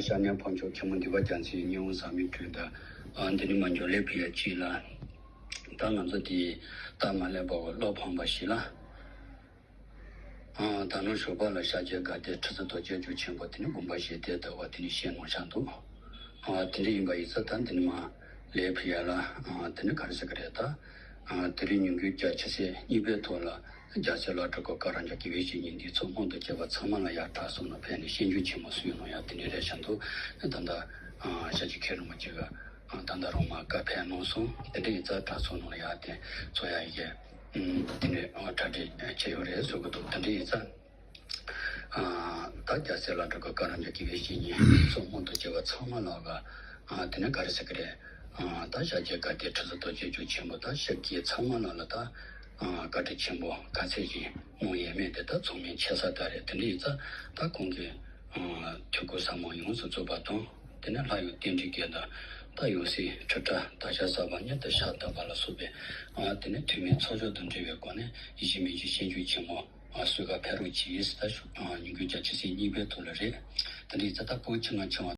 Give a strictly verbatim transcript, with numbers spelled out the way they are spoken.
ཤར་གནས་ཕོ་མཆོག་མཁན་པོ་འདུས་པ་རྒྱ་མཚོའི་སྙིང་པོ་ཟབ་མོའི་དྲོད་འདི། ཨ་འདི་ནི་མ་འཇོག་ལས་ཕུལ་ཡ་གཅིག་ལ། ད་ང་ཚོ་དེ་ད་མ་ལས་པ་བློ་ཕམ་པ་ཞིག་ལ། ཨ་ད་ནོར་ཞོགས་པ་ལ་ཤཱཀྱའི་དགའ་སྟོན་ཁྲི་ཟུར་རྡོ་རྗེ་འཇུག་ཆེན་པོ་དེ་ནི་དགོངས་པ་བཞེས་ཏེ་ད་བ་དེ་ནི་བཤད་ནོར་ཆགས་འདུག་ཨ་དེ་འདྲ་ཡིན་པ་ཡིན་ཙང་ད་འདི་ནི་མ་ལས་ཕུལ་ཡ་ལ། ཨ་དེ་ནི་ག་རེ་ཟེར་གི་རེད་ད། ཨ་དེ་རིང་ཉིན་གུང་རྒྱ་ཆེ་ཚེས་གཉིས་པའི་ཐོག་ལ་རྒྱལ་སྲས་བླ་སྤྲུལ་གུར་དཀར་རམ་གྱི་དགེ་བའི་བཤེས་གཉེན་འདིའི་ཚོགས་མང་དུ་བྱས་པ་ཚང་མ་ལ་ཡར་གྲངས་གསོག་ནང་ཕེབས་ནས་སྤྱན་འབུལ་ཆེན་མོ་སུ་ཡོད་ནོ་ཡ་དེ་འདྲ་རེད་བཞིན་དུ། ད་ལྟ་ཨ་ཤཱཀྱའི་མཁན་རིན་པོ་ཆེ་ག་ཨ་ད་ལྟ་རང་མ་བཀའ་ཕེབས་གནང་སོང་། དེ་འདྲ་ཡིན་ཙང་གྲངས་གསོག་ནང་ལ་ཡར་དེ་ཚོགས་ཡ་ཡི་གེ་ཨ་དེ་འདྲ་ཨ་གྲ་སྒྲིག་བྱས་ཡོད་རེད་བཟོ་གི་འདུག་དེ་འདྲ་ཡིན་ཙང་། ཨ་ད་རྒྱལ་སྲས་བླ་སྤྲུལ་གུར་དཀར་རམ་གྱི་དགེ་བའི་བཤེས་གཉེན་ཚོགས་མང་དུ་བྱས་པ་ཚང་མ་ལ་ག་ཨ་དེ་ནས་ག་རེ་ཟེར་གི་རེད། ཨ་ད་ཤཱཀྱའི་དགའ་སྟོན་ཁྲི་ཟུར་རྡོ་རྗེ་འཇུག་ཆེན་པོ་ད་ཤཱཀྱའི་ཚང་མ་ལ་ལ་ད་ཨ་བཀའ་དྲིན་ཆེན་པོ་ག་ཚད་ཅིག་སྨོན་ཡས་མས་དེ་ད་ཚོགས་མིང་ཆེ་ས་ད་རེད། དེ་འདྲ་ཡིན་ཙང་ད་ཁོང་གི་ཨ་ཐུགས་ཁུར་ཟབ་མོ་ཡོངས་སུ་རྫོགས་པ་དང་། དེ་ནས་ལྷ་ཡུལ་རྟེན་འབྲེལ་རྒྱན་དང་ད་ཡང་སྲིད་ཁྲི་ཕྲག་དག་ཤ་ཟ་བ་ཉིད་དུ་ཕྱག་བཏབ་པ་ལ་སོགས་པའི་ཨ་དེ་ནས་ཐུན་མིན་ཚོགས་སྦྱོར་དང་འབྲེལ་བའི་སྒོ་ནས་ཡིད་བཞིན་མི་འཇིགས་སྤྱན་འབུལ་ཆེན་མོ་ཨ་གསོལ་ཁ་ཕེབས་རོགས་གྱིས་ཟེར་ད་ཞུ། ཨ་ཉིན་གུང་རྒྱ་ཆེ་ཚེས་གཉིས་པའི་ཐོག་ལ་རེད། དེ་འདྲ་ཡིན་ཙང་ད་སྤོ་ཆུང་ང་ཆུང་བ།